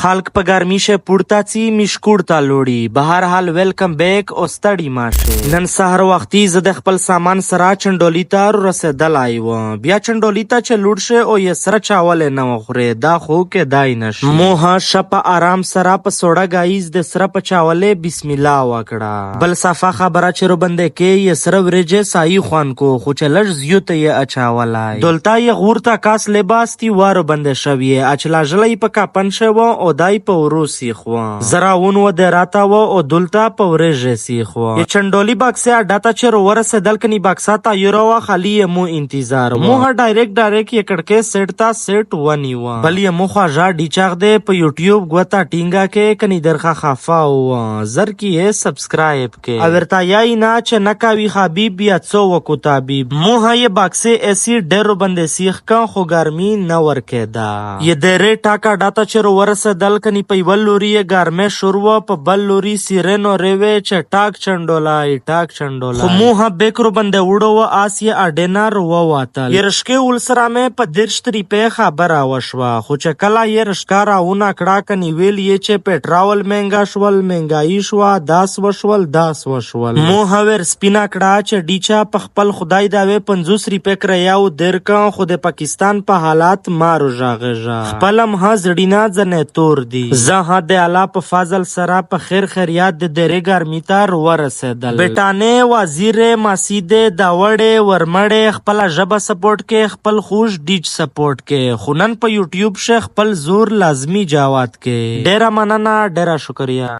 خلک په ګرمي شه پورته څي مشکوړ ته لوړي. بهرحال ویلکم بیک او ستړي ماشه. نن سهار وختي زه د خپل سامان سره چنډولي ته رسېدلای وم. بیا چنډولي ته چې لوړ شې او یې سره چاولې نه وخورې، دا خو کېدای نه شي. موه ښه په آرام سره په سوړه ګایز د سره په چاولې بسم الله وکړه. بل صفا خبره چې روبندې کې یې سره وریجې سایي خوند کو، خو چې لږ زیوته یې اچاولای. دلته یې غورته کاس لباس تی وارو بندې شوی، اچلاژلی په کاپن شوه او دای په ورو سیخ و. زراون و د راته و او دلته په وریژې سیخ و. یې چنډولي باکسې اډه ته چې ورسېدل، کني باکسه تایوره وه، خالي یې مو انتظار و. موه ډایرکټ ډایرکټ یې کړکې سیټ ته سیټ ونیوه. بل یې مو خواږه ډیچاغ دی په یوټیوب ګوته ټینګه کې، کني درخه خفه و زر کې یې سبسکرایب کې. او ورته یای نه چې نه کاوي حبیب یا څو وکو طبیب. موه یې باکسې ایسی ډېرو بندې سیخ که، خو ګرمي نه ورکېده. یې درې ټاکه ډاته چې ورسېدل، کني په یوه لوري یې ګرمې شور وه، په بل لوري سیرن اورې چې ټاک چنډولای ټاک چنډولای. خو موه بیکرو بندې وړو و آس یې اډې نه روواتل. یې رشکې ول سره مې په 30 روپۍ خبره وشوه، خو چې کله یې رشکا راونه کړه، کني ویل یې چې پټرول مهنګا شول، مهنګایي شوه، داس وشول داس وشول. موه ور سپینه کړه چې ډیچا په خپل خدای داوې 50 روپۍ کرایه و درکه، خو د پاکستان په حالات مارو ژغېږه، خپلم ها زړینا ځنې تور دي. زه ها د الله په فضل سره په خیر خیریات د درې ګرمي ته ورسېدل. بیټانې، وزیرې، مسیدې، داوړې، ورمړې، خپله ژبه سپورټ کې، خپل خوش ډیچ سپورټ کې، خو نن په یوټیوب شه خپل زور لازمي جواد کې. ډېره مننه، ډېره شکریه.